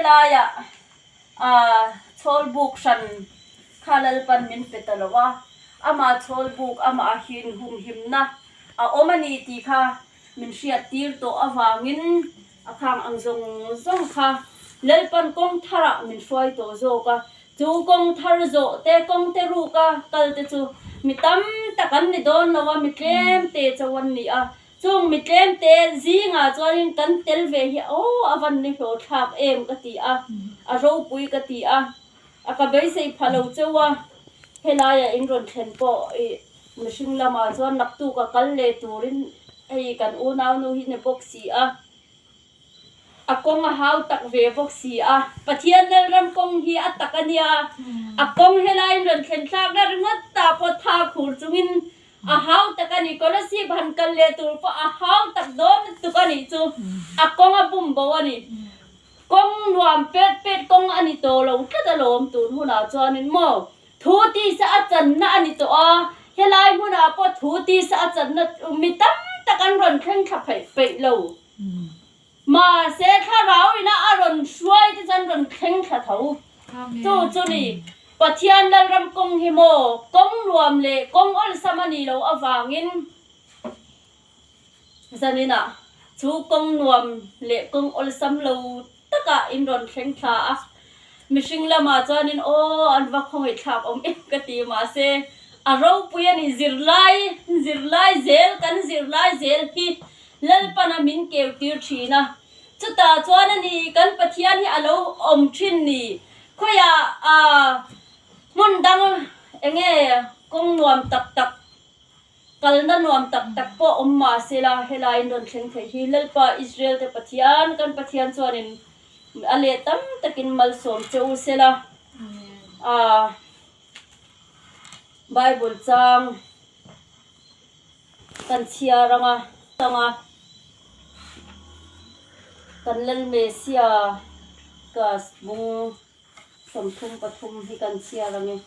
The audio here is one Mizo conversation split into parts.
Helaiah ah chhawl buk hran kha Lalpan min pe ta lo a, amah chhawl buk amah a hin humhimna a awm a ni tih kha min hriat tir tawh avangin a khang ang zawng zawng kha Lalpan kawng tharah min hruai tawh zawk a, chu kawng thar zawh te kawng te ruka kal te chu mi tam tak an ni dawn lo a, mi tlem te chauh an ni a. Chung mi tlemte zingah chuanin kan tel ve hi aw a van ni hlawh thlak em ka ti a, a ropui ka ti a, a ka beisei pha lo cheu a, helaiah in rawn thlen pawh i mihring lamah chuan naktuk a kal leh turin hei kan unaunu hi ni bawk si a, a kawng a hau tak ve bawk si a, Pathian Lalram kawng hi a tak a nia, a kawng helaiin rawn thlen thlak na ringawt ta pawh tha khur chungin A hau tak a ni, Kolasib han kal leh tur pawh a hau tak dawn lutuk a nih chu, a kawng a bum bo a ni. Kawng nuam pet pet kawng a ni tawh lo tlat alawm tun hunah chuanin maw thu tisa a channa a ni tawh a, helai hmunah pawh thu tisa a channa mi tam tak an rawn thleng thla pheih peih lo. Mahse thlarau ina a rawn hruai te chuan rawn thleng thla tho. Chu chu ni, Pathian Lalram kawng hi maw kawng nuam leh kawng awlsam a nih loh avangin zaninah chu kawng nuam leh kawng awlsam lo takah in rawn thleng thla a. Mihring lamah chuanin aw an va khawngaihthlak awm em ka ti mahse a ropui a ni zirlai zirlai zel kan zirlai zel hi Lalpana min keu tir thin a chutah chuan a ni kan Pathian hi a lo awm thin ni khawiah ah hmun dang enge kawng nuam tak tak Kalna nuam tak tak pawh awm mah sela, helaiin rawn thleng theih hi Lalpa Israel te Pathian, kan Pathian chuanin a leh tam takin malsawm che u sela. Aaa Bible chang kan chhiar anga anga kan Lalmesia ka bung 33 hi kan chhiar ang e.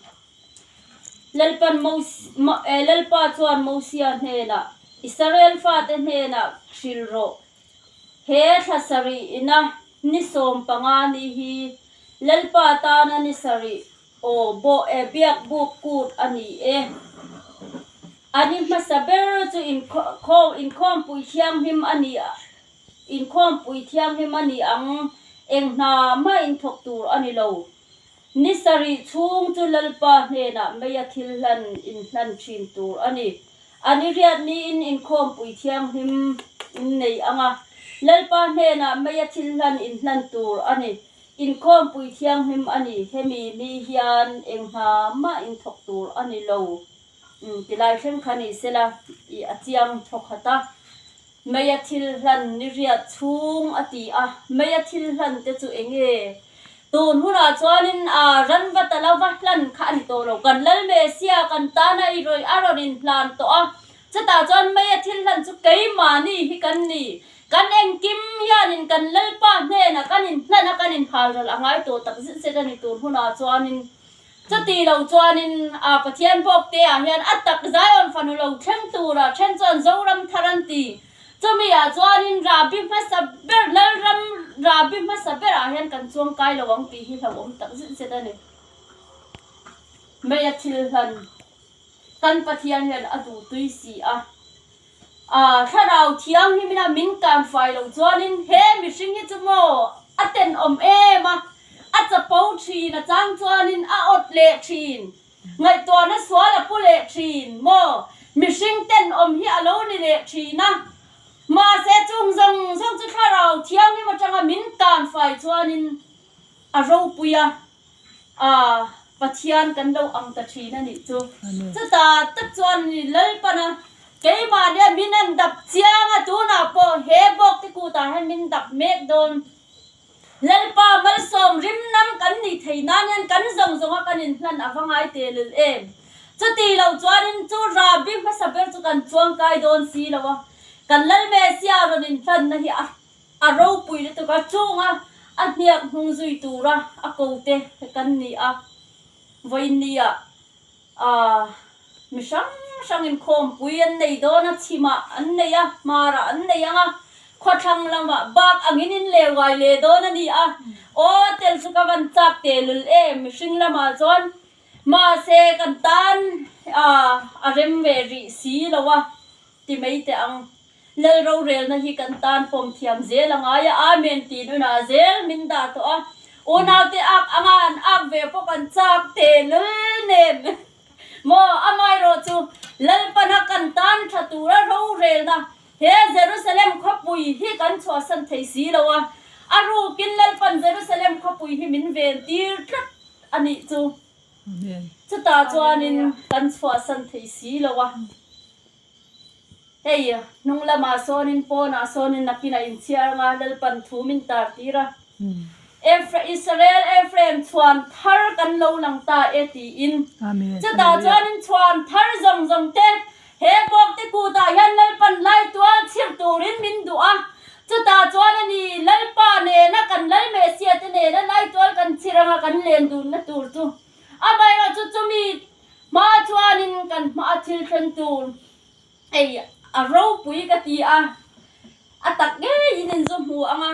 Lalpan Lalpa chuan Mosia hnenah, Israel fate hnenah hrilh rawh, he thla sarih ina ni 15 ni hi Lalpa tana ni sarih aw bawh e biak buk kut a ni e. A ni hmasa ber chu inkhawmpui thianghlim a ni Inkhawmpui thianghlim a ni ang, eng hna mah inthawk tur a ni lo. Ni sarih chhung chu Lalpa hnenah meia thil hlan inhlan thin tur a ni. A ni riat niin inkhawmpui thianghlim in nei ang a, Lalpa hnenah meia thil hlan inhlan tur a ni. Inkhawmpui thianghlim a ni, hemi ni hian eng hna mah inthawk tur a ni lo. Tilai thleng kha ni sela i a chiang thawkhat a. Meia thil hlan ni riat chhung a ti a, meia thil hlan te chu eng nge? Tun hunah chuanin a ran va ta lo va hlan kha a ni tawh lo. Kan Lal Mesia kan tana i rawi a rawn inhlan tawh a, chutah chuan meia thil hlan chu keimahni hi kan ni. Kan engkim hianin kan Lalpa hnenah kan inhlan a, kan inhalral a ngai tawh tak zet zet a ni tun hunah chuanin. Chuti lo chuanin a Pathian bawk te ah hian a tak Zion fanu lo thleng tura then chuan Zoram thar an ti. Chumi ah chuanin Rabi hmasa ber Lalram Rabi hmasa ber ah hian kan chuang kai lo ang tih hi hlauhawm tak zet zet a ni. Mei a thil hlan kan Pathian hian a duh tui si a. A thlarau thianghlim ina min kan fai lo chuanin he mihring hi chu maw a tenawm em a, a chapo thin a chang chuanin a awt leh thin, ngaihtuahna sual a pu leh thin maw mihring tenawm hi a lo ni leh thin a, mahse chung zawng zawng chu thlarau thianghlim atanga min kan fai chuanin a ropui a. A, Pathian kan lo ang ta thin a nih chu. Chutah tak chuan ni Lalpana keimahnia min an dap chiang a, tunah pawh he bawk te kutah hian min dap mek dawn. Lalpa malsawm rimnam kan nih thei nan hian kan zawng zawnga kan inhlan a va ngai telul em. Chuti lo chuanin chu Rabi hmasa ber chu kan chuangkai dawn si lo a, kan Lal Mesia rawn inhlanna hi a A ropui lutuk a, chunga a hniak hnung zui tura a ko te kan ni a, vawiinnia ah mi hrang hrangin khawmpui an nei dawn a, chhimah an nei a, hmarah an nei ang a, Khawthlang lamah bak angin in leu ngai leh dawn a ni a. Aw tel chu ka van chak tehlul em mihring lamah chuan mahse kan tan a rem ve rih si lo a ti mai teh ang. Lal rorelna hi kan tan pawm thiam zel a ngai a, Amen tiin unah zel min dah tawh a. Unaute ak anga an ak ve pawh kan chak tehlul nen. Maw, amaherawh chu Lalpana kan tan tha tura rorelna he Jerusalem khawpui hi kan chhuahsan thei si lo a, a rukin Lalpan Jerusalem khawpui hi min ven tir tlat a nih chu. Chutah chuanin kan chhuahsan thei si lo a. Hei, hnung lamah sawnin pawnah sawnin nakin a inchhiar anga Lalpan thu min tar tir a. Ephra, Israel Ephraim chhuan thar kan lo lang ta e tiin. Chutah chuanin chhuan thar zawng zawng te he bawkte kutah hian Lalpan lai tual chhir turin min duh a. Chutah chuan a ni Lalpa nena kan Lal Messiah te nena lai tual kan chhir anga kan len dunna tur chu. Amaherawhchu chumi hma chuanin kan hmaa thil thlen tur Ei, a ropui ka ti a, a tak ngeiin in zu hmu ang a,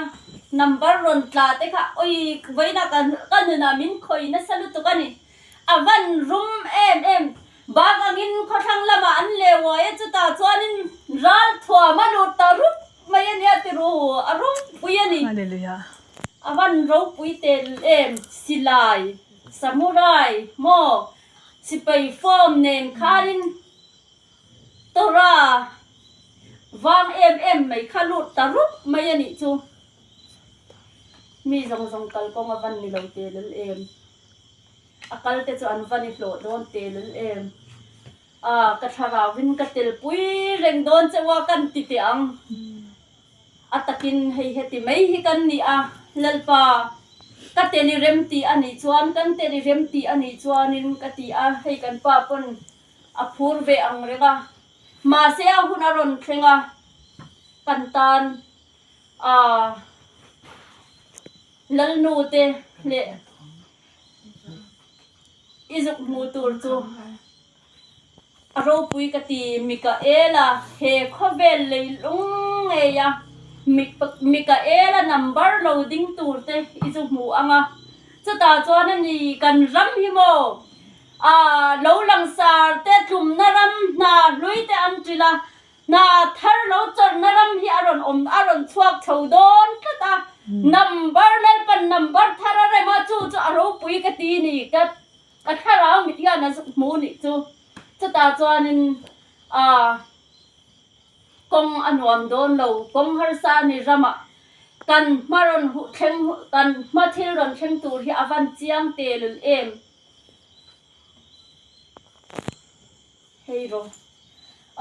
number rawn tla te kha ui vawiina ka ka nunah min khawi nasa lutuk a ni. A van rum em em, bak angin khawthlang lamah an leh uai a, chutah chuanin ral thuam a lut ta rup mai a nia ti ru, a ropui a ni. A van ropui tel em, silai, samurai, maw, sipai form nen khanin Torah vang em em mai kha lut ta rup mai a nih chu. Mi zawng zawng kalkawng a van ni lo telul em. A kal te chu an va ni hlawh dawn telul em. A ka thlarauin ka telpui reng dawn cheu a kan ti teh ang. A takin hei heti mai hi kan ni a, Lalpa, ka teli rem tih a nih chuan kan teli rem tih a nih chuanin ka ti a, hei kan pa pawn A phur ve ang reng a, mahse a hun a rawn thleng a, kan tan a Lalnu te leh i zuk hmu tur chu a ropui ka ti Mikaela he khawvel leilung ngei a Mikaela number lo ding tur te i zu hmu ang a, chutah chuan a ni kan ram hi maw A lo langsar te tlumna ram hna hlui te an ṭil a, hna thar lo chawrhna ram hi a rawn awm a rawn chhuak chho dawn tlat a, number Lalpan number thar a rem a, chu chu a ropui ka ti ni ka ka thlarau mit hian a zuk hmu nih chu. Chutah chuanin a kawng a nuam dawn lo, kawng harsa a ni ramah kan hma rawn huh thleng kan hma thil rawn thleng tur hi a van chiang telul em. Hei rawh,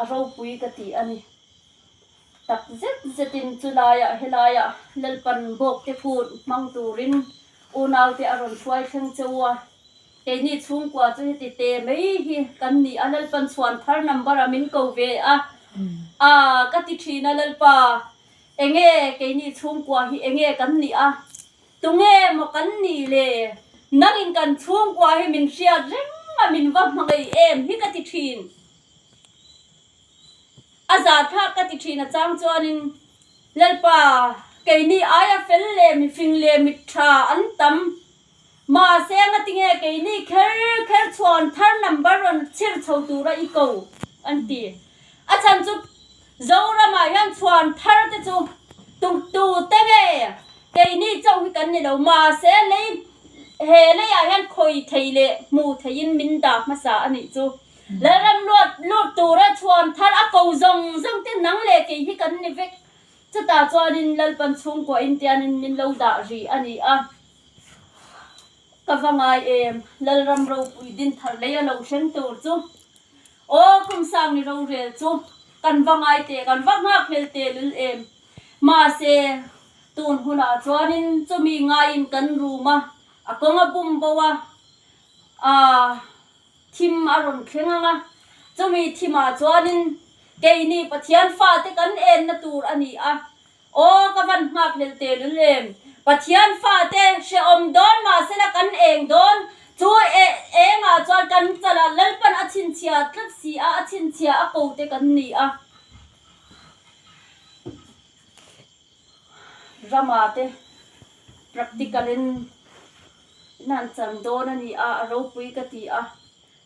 a ropui ka ti a ni. Tak zet zetin chulaiah helaiah Lalpan bawkte phut hmang turin unaute a rawn hruai thleng che u a. Keini chhungkua chu heti te mai hi kan ni a, Lalpan chhuan thar number a min ko ve a. Aa ka ti thin a Lalpa, enge keini chhungkua hi enge kan nih a? Tunge maw kan nih le? Nangin kan chhungkua hi min hriat reng a, min va hmangaih em hi ka ti thin. A zathlak ka ti thin a chang chuanin, Lalpa, keini aia fel leh mifing leh mittha an tam. Mahse ngatinge keini kher kher chhuan thar number rawn chhir chho tura i ko an ti. A chhan chu Zoramah hian chhuan thar te chu tu te nge keini chauh hi kan ni lo. Mahse lei he leiah hian khawi thei leh hmu theiin min dah hmasa a nih chu. Lalram luat lut tura chhuan thar a ko zawng zawng te nang leh kei hi kan ni vek. Chutah chuanin Lalpan chhungkua intianin min lo dah rih a ni a. Ka va ngai em, Lalram ropui din thar lei a lo thleng tur chu. Aw Kumsangni rorel chu kan va ngai teh, kan va nghak hmel teh lul em. Mahse, tun hunah chuanin chumi ngaiin kan rum a, a kawng a bum bo a, aa. Thim a rawn thleng ang a, chumi thimah chuanin keini Pathian fate kan enna tur a ni a. Aw, ka van nghak hlel tehlul em! Pathian fate hrehawm dawn mahsela kan eng dawn, chu engah chuan kan chalah Lalpan a chhinchhia tlat si a, a chhinchhia a ko te kan ni a. Rama te practical in in han chan dawn a ni a, a ropui ka ti a,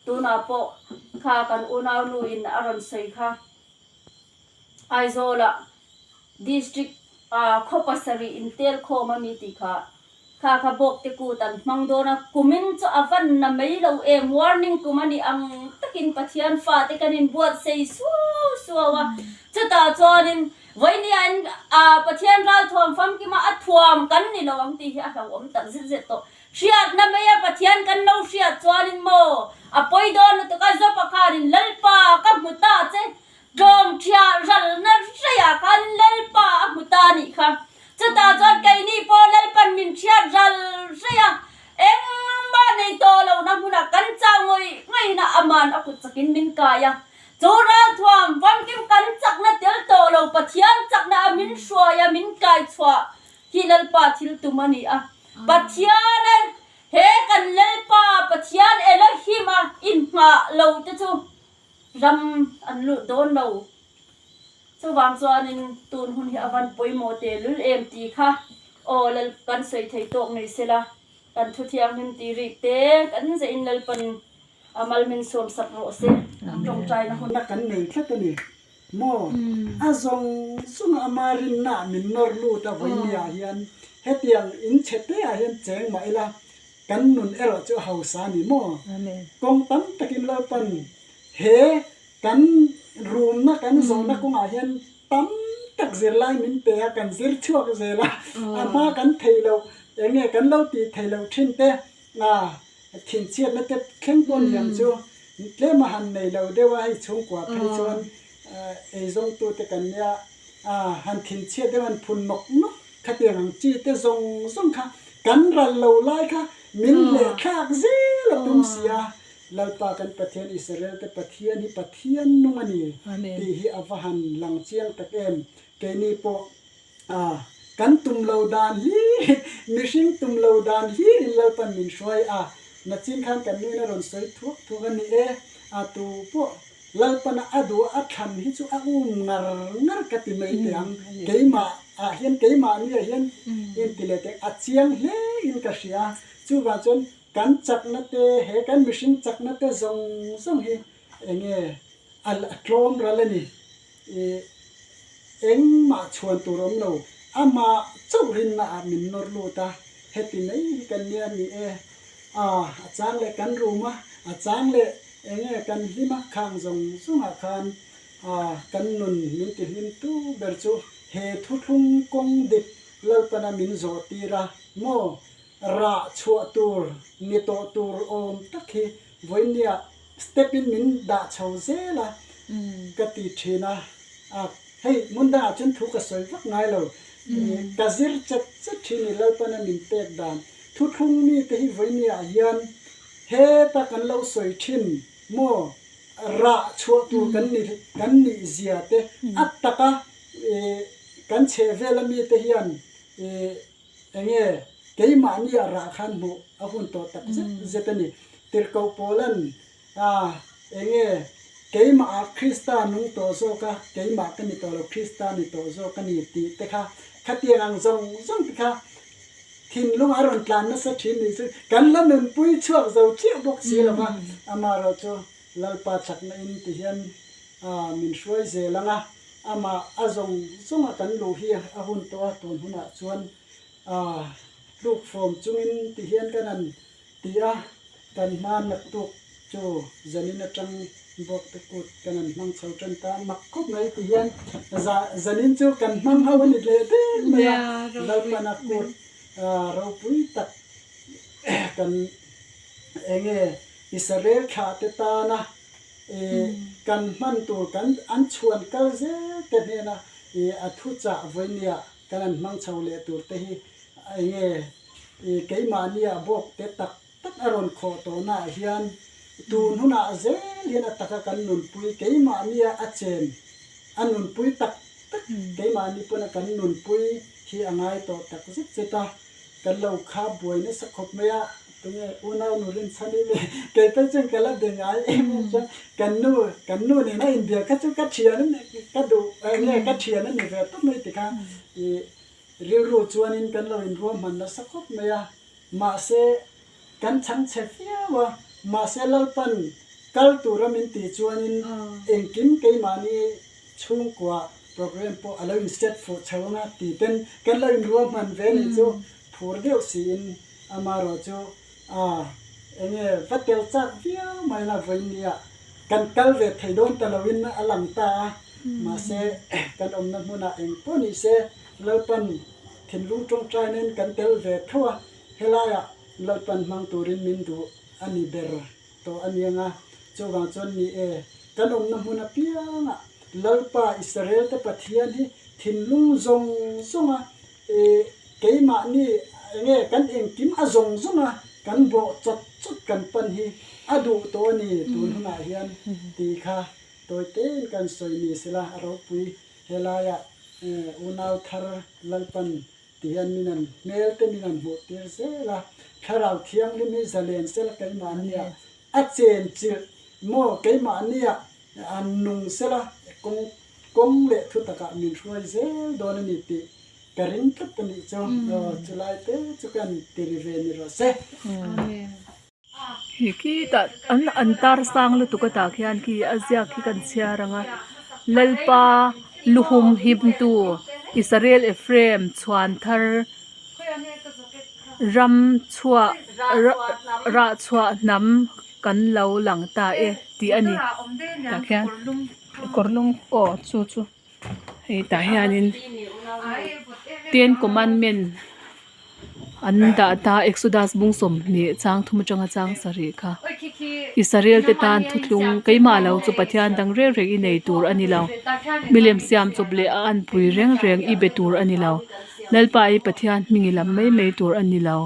tunah pawh kha kan unaunu in a rawn sawi kha Aizawlah District ah khaw pasarih intel khawm a mi tih kha kha kha bawk te kut an hmang dawn a, kumin chu a van na mai lo em, warning kum a nih ang takin Pathian fate kan inbuatsaih suau suau a, chutah chuanin vawinia in ah Pathian ralthuam famkima a thuam kan ni lo ang tih hi a hlauhawm tak zet zet tawh. Hriatna mai a Pathian kan lo hriat chuanin maw a pawi dawn lutuk a, Jopa khanin Lalpa ka hmu ta che Tlawm thiah ralna hreiah khan Lalpa a hmu ta a nih kha. Chutah chuan keini pawh Lalpan min thiat ral hrei a, engmah nei tawh lohna hmunah kan chau ngawih ngawih a, aman a kut chakin min kai a. Chu ralthuam famkim kan chakna tel tawh lo Pathian chakna a min hruai a, min kai chhuah hi Lalpa thil tum a ni a. Pathian e, he kan Lalpa Pathian Elohim a inhngah lo te chu Ram an lut dawn lo. Chuvang chuanin tun hun hi a van pawimawh tehlul em tih kha aw lal kan sawi thei tawk ngei sela, kan thu thianghlim tih rik te kan zehin Lalpan a mal min sawm sak rawh se. Tawngtaina hun. Na kan nei tlat a ni maw? A zawng zawng ama rinna min nawr lut a vawinia hian hetiang in chhe te ah hian cheng mah ila Kan nun erawh chu a hausa a ni maw? Kawng tam takin Lalpan he kan rumna kan zawhna kawngah hian tam tak zirlai min pe a, kan zir chhuak zel a, a hma kan theih loh eng nge kan lo tih theih loh thin te thinchhiatna te thleng pawh ni ang chu tlem a han nei lo deuh a, hei chhungkua phei chuan eizawngtute kan nia han thinchhiat deuh han phun nawk nawk Khatiang ang chi te zawng zawng kha kan ral lo lai kha min leh thlak zel a tum si a, Lalpa kan Pathian Israel te Pathian hi Pathian nung a ni tih hi a va han lang chiang tak em. Keini pawh kan tum lo dan hlir mihring tum lo dan hlirin Lalpan min hruai a, nachin khan kan nuin a rawn sawi thuak thuak a ni e, a tu pawh Lalpana a duh a thlan hi chu a um ngar ngar ka ti mai teh ang. Keimah ah hian keimahni ah hian inti leh teh a chiang hle in ka hria. Chuvang chuan kan chakna te he kan mihring chakna te zawng zawng hi eng nge a tlawm ral a ni. Ih engmah chhuan tur awm lo amah chauh rinna ah min nawr lut a, heti mai hi kan nia ni e. A a chang leh kan rum a, a chang leh eng nge kan hlim a, khang zawng zawngah khan a kan nun min ti hlim tu ber chu he thuthlung kawng dik Lalpana min zawh tir a maw rah chhuah tur ni tawh tur awm tak hi vawinia step in min dah chho zel a ka ti thin a, a hei hmun dangah chuan thu ka sawi vak ngai lo, ka zir chet chet thin i Lalpana min pek dan. Thuthlung mite hi vawinia hian heta kan lo sawi thin maw rah chhuah tur kan ni kan nih zia te a taka kan chheh vel ami te hian enge keimahni a rah khan hmuh a hun tawh tak zet zet a ni. Tirhkoh Paulan enge keimah ah Krista nung tawh zawk a keimah ka ni tawh lo Krista ni tawh zawk a ni tih te kha khatiang ang zawng zawng te kha Thinlung a rawn tlan nasa thin nih chu kan la nunpui chhuak zo chiah bawk si lo va, amaherawh chu Lalpa chakna in ti hian min hruai zel ang a, amah a zawng zawnga kan luh hi a hun tawh a, tun hunah chuan tluk fawm chungin ti hian kan han ti a, kan hma naktuk chu zanin atang bawk te kut kan han hmang chho tan ta mak khawp mai ti hian zanin chu kan hmang ho a ni leh dek mai a, Lalpana kut ropui tak kan enge Israel thlah te tana kan hman tur kan an chhuan kal zel te hnena a thuchah vawinia kan han hmang chho leh tur te hi enge keimahnia bawk te tak tak a rawn khawh tawhnaah hian tun hunah zel hian a taka kan nunpui keimahnia a chen a nunpui tak tak keimahni pawn a kan nunpui hi a ngai tawh tak zet zet a, kan lo khap buai nasa khawp mai a, tunge unau nu rinchhan i le kei phei chuan ka la be ngai em em chuan kan nu kan nu nena inbiak kha chu ka thian a ni ka duh enge ka thian a ni ve tawp mai tikhan ih. Rilru chuanin kan lo inruahman nasa khawp mai a, mahse kan chhangchhe viau a, mahse Lalpan kal tura min tih chuanin engkim keimahni chhungkua program pawh a lo inset fuh chho anga ti ten kan lo inruahman ve nih chu phur deuh siin amaherawh chu a enge va tel chak viau mai la vawinia kan kal ve thei dawn ta loin a lang ta a, mahse kan awmna hmunah eng pawh ni se Lalpan thinlung tawngtai nen kan tel ve tho a, helaiah Lalpan hmang turin min duh a ni ber tawh a niang a, chuvang chuan ni e, kan awmna hmun apiangah Lalpa Israel-te Pathian hi thinlung zawng zawnga I keimahni enge kan engkim a zawng zawng a kan bawh chawt chawt kan pan hi a duh tawh a ni tun hunah hian tih kha tawi tein kan sawi ni sela a ropui helaiah unau thar Lalpan ti hian min an hmel te min an hmuh tir zel a thlarau thianghlim hi zalen sela keimahnia a chen chilh maw keimahnia an nung sela kawng Kawng leh thu takah min hruai zel dawn a ni tih ka ring tlat a nih chu. Aw, chulai te chu kan ti ri ve ni rawh se. Amen. Hi khitah an an tar sang lutuk a tah khian khi a ziak khi kan chhiar ang a Lalpa luhum himtu Israel Ephraim chhuan thar ram chhuah rah chhuah hnam kan lo lang ta e tih a ni tah khian. Kawr lung aw chu chu hei tah hianin ten commandment an dah ta exodus bung sawmhnih chang thum atanga chang sarih kha Israel te tan thuthlung keimah lo chu Pathian dang reng reng i nei tur a ni lo milem siam chawp leh a anpui reng reng i be tur a ni lo Lalpa i Pathian hming i lam mai mai tur a ni lo.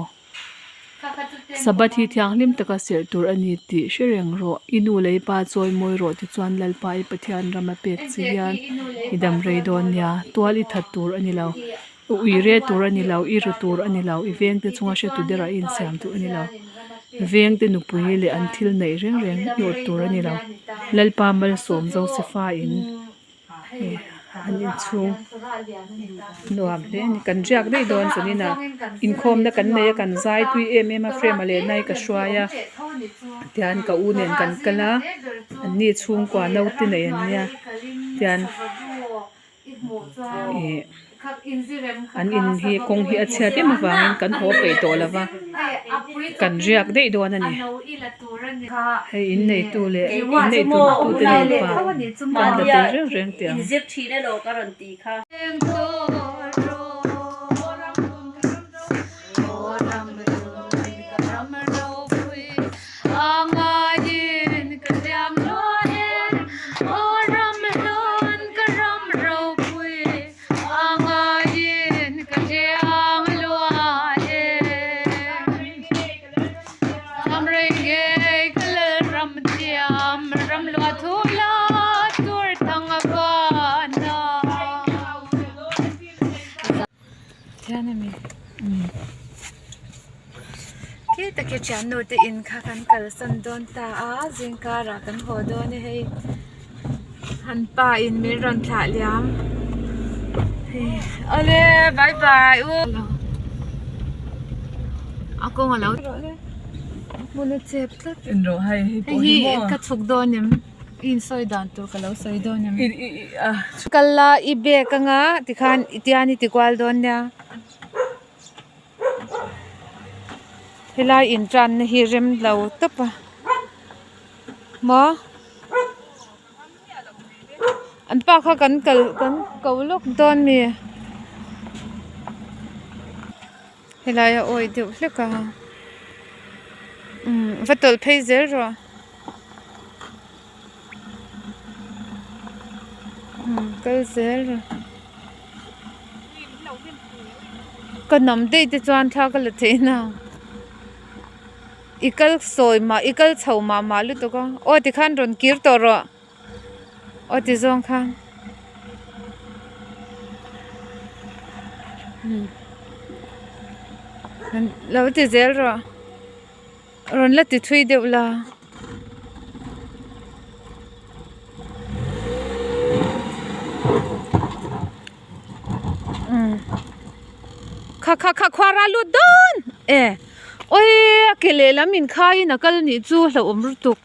Sabbath hi thianghlim taka serh tur a ni tih hre reng rawh. I nu leh i pa chawi mawi rawh tichuan Lalpa i Pathian ram a pek che hian i dam rei dawn nia. Tual i that tur a ni lo, i ui re tur a ni lo, i ru tur a ni lo, i vengte chunga hretu derah i insiam tur a ni lo, vengte nupui leh an thil neih reng reng i awt tur a ni lo. Lalpa malsawm Josefa in. Hei an inchhung nuam hle a ni kan riak daih dawn chuan inah inkhawmna kan nei a kan zai tui em em a frame ah leh nai ka hruai a tian ka u nen kan kal a an ni chhungkua naute nei an nia tian ih an in hi kawng hi a chhiat em avangin kan haw peih tawh lo va kan riak daih dawn a ni. Hei in neitu leh in neitu tute nupa kan la tel reng reng tih ang. Khi tak hi thiannu te in kha kan kalsan dawn ta a zingkar ah kan haw dawn a hei an pa in min rawn thlah liam awle bye bye u a kawng a lo hmun a chep tlat hei hi ka chhuk dawn em i insawi dan tur ka lo sawi dawn em kal la i bag anga tikhan i tian i ti kual dawn nia. Helai intanna hi rem lo tawp a maw an pa kha kan kal kan ko lawk dawn mi helai a awih deuh hlek a umm va tawlh phei zel rawh umm kal zel rawh. Ka hnam daih te chuan thla ka la thei na i kal sawi mah i kal chho mah mah lutuk a aw tikhan rawn kir tawh rawh aw ti zawng khan lo ti zel rawh rawn la ti thui deuh la. Kha kha kha khuara lut dawn e awi a ke lehlam inkhaiin a kal nih chu hlauhawm lutuk.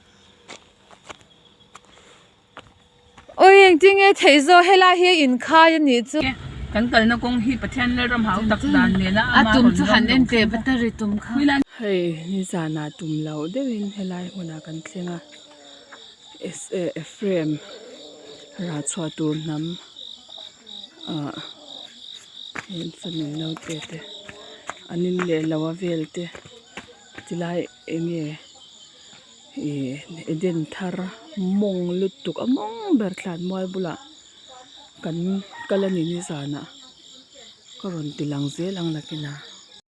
Awi engtin nge theih zawk helai hi a inkhai a nih chu. Kan kalna kawng hi Pathian Lalram hau tak dan nena A tum chu han en teh battery tum kha. Hei nizanah tum loh deuhin helai hmunah kan thleng a Ephraim rah chhuah tur hnam ah heng fanu naute te an in leh lo a vel te tilai eng nge. Ihh Eden thar mawng lutuk a mawng ber thlan mual bulah kan kal a ni nizanah ka rawn ti lang zel ang nakinah.